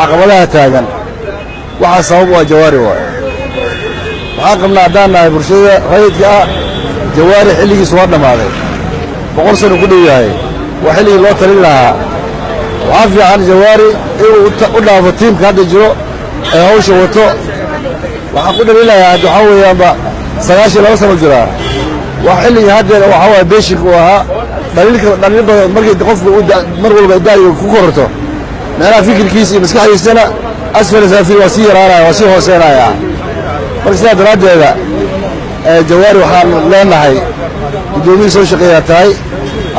Caqabadaha taagan waxaa sabab u ah Jawaari waaye. Waxaan qabnaa haddaan nahay bulshada rayidka ah, Jawaari xilligiisu waa dhammaaday, 100 sano ku dhow yahay, waa xilligii loo talin lahaa. Waxaa fiican Jawaari inuu u dhaafo tiimka hadda jiro ee hawsha wato. Waxaan ku dhaliilayaa hadda waxaa weeyaanba 92 sano jiraa, waa xilligii haddeer waxaa waaya beeshinka uu ahaa. Dhaliilka dhaliil badan markii qofku uu mar walba da'diga ku kororto, meelaha fikirkiisa iyo maskaxdiisana asfal saafil waa sii yaraanaya, waa sii hooseynaya. Marka sidaa daraaddeeda Jawaari waxaan leenahay, guddoomiyihii soo shaqeeyaa tahay,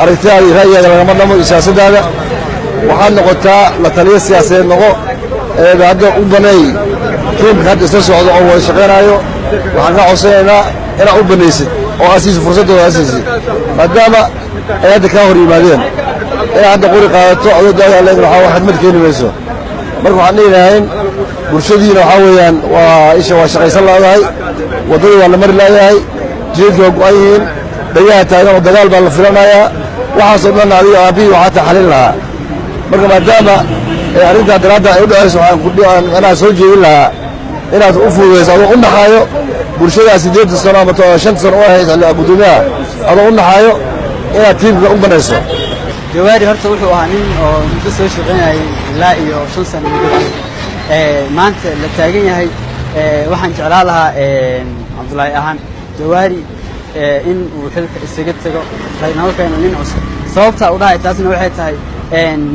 aragtidaada iyo ra'yigaada lagama dhamo iyo siyaasaddaada. Waxaad noqotaa la taliyo siyaasadeed noqo ee hadda u baneey tiimka hadda isla socdo oo wada shaqaynaayo. Waxaan ka codsanaynaa inaad u banaysid oo asiisid fursaddooda asiisid, maadaama ay hadda kaa hor yimaadeen. Inaad hadda qori qaadato adoo daada leegin waxaa xidmad keeni mayso. Marka waxaan dhihi lahayn bulshadiina waxaa weeyaan waa isha waa shaqaysan laadahay, waddadii waa la mari laayahay, jidadkii waa go'an yihiin, dhagaha taagan oo dagaal baa la filanayaa. Waxaasoo dhan adiga aabbihii waxaa taxalin lahaa. Marka maadaama arrintaa daraadda ay u dhacayso, waxaan ku macnaha soo jeedin lahaa inaad u fududayso adoo u naxaayo bulshadaa 80 sano ama 5 sano u ahayd guddoomiyaha, adoo u naxaayo inaad tiimka u banayso. Jawaari horta wuxuu ahaa nin oo muddo soo shaqaynayay, ilaa iyo 5 sano muddo maanta la taagan yahay. Waxaan jeclaan lahaa Cabdullaahi ahaan Jawaari in uu xilka isaga tago, laynoo keeno nin cusub. Sababta u dhahay taasna waxay tahay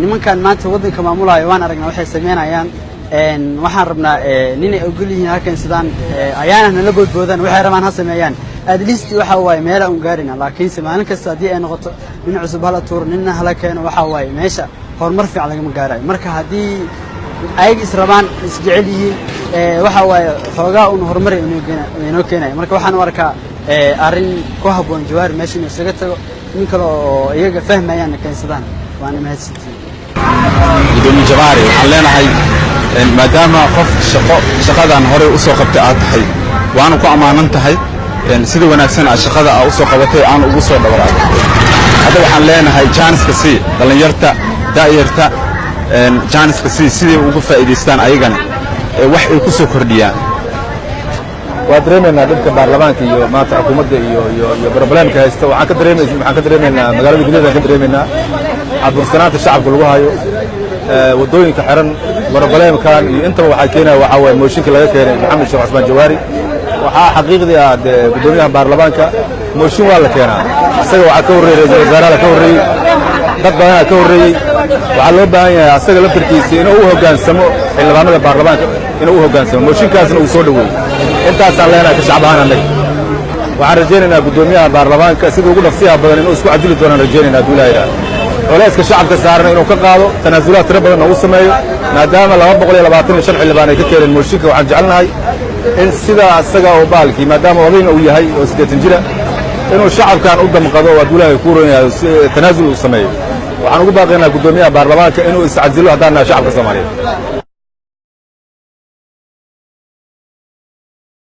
nimankan maanta waddanka maamulayo waan aragnaa waxay samaynayaan. Waxaan rabnaa ninay ogol yihiin halkan sidaan ayaana nala boodboodaan, waxay rabaan ha sameeyaan. At least waxa waaye meela un gaarina, laakiinse maalin kasta haddii ay noqoto nin cusub hala tuuro, ninna hala keeno, waxa waaye meesha horumar fiican lagama gaarayo. Marka haddii ayaga is rabaan, isjecel yihiin, waxa waaye xoogaa un horumar inoo keenaya. Marka waxaan u arkaa arrin ku habboon Jawaari meesha inuu isaga tago, nin kale oo iyaga fahmayaanna keensadaan. Waana mahadsantihiin. Gudoomiye Jawaari waxaan leenahay, maadaama qof shaqo shaqadan horey u soo qabtay aad tahay, waana ku ammaanan tahay sida wanaagsan aad shaqada aa u soo qabatay aan ugu soo dhabar adag. Hadda waxaan leenahay jaaniska sii dhallinyarta da'yarta, jaaniska sii siday uga faa'iidaystaan ayagana wax ay ku soo kordhiyaan. Waa dareemaynaa dhibka baarlamaanka iyo maanta xukuumadda iyo problemka haysta. Waxaan ka dareemaynaa magaalada gudaheeda, ka dareemaynaa cabursanaanta shacabka lagu hayo, waddooyinka xiran. Problemkan iyo intaba waxaa keenaya waxaa waaye mooshinka laga keenay Maxamed Sheekh Cusmaan Jawaari. Waxaa xaqiiqdii ah dee guddoomiyaha baarlamaanka mooshin waa la keenaa, isaga waxaa ka horreeyey ra'iisul wasaaraha ka horreeyey, dad badanaa ka horreeyey. Waxaa loo baahan yahay asaga laftarkiisa inuu u hoggaansamo xildhibaanada baarlamaanka, inuu u hoggaansamo, mooshinkaasna uu soo dhoweeyey. Intaasaan leenahay ka shacab ahaan annaga. Waxaan rajaynaynaa guddoomiyaha baarlamaanka sida ugu dhaqsiyaha badan inuu isku casili doonaan rajaynayna hadduu Ilaah yidhaahdo, culayska shacabka saaran inuu ka qaado, tanaasulaad tiro badanna uu sameeyo, maadaama 225 xildhibaan ay ka keeneen mooshinka. Waxaan jecelnahay in sidaa isaga oo baalkii, maadaama odayna uu yahay oo 80 jira, inuu shacabkan u damqado oo hadduu Ilaahay kuu ron yahay tanaasul uu sameeyo. Waxaan ugu baaqaynaa guddoomiyaha baarlamaanka inuu iscasilo haddaan nahay shacabka Soomaaliyeed.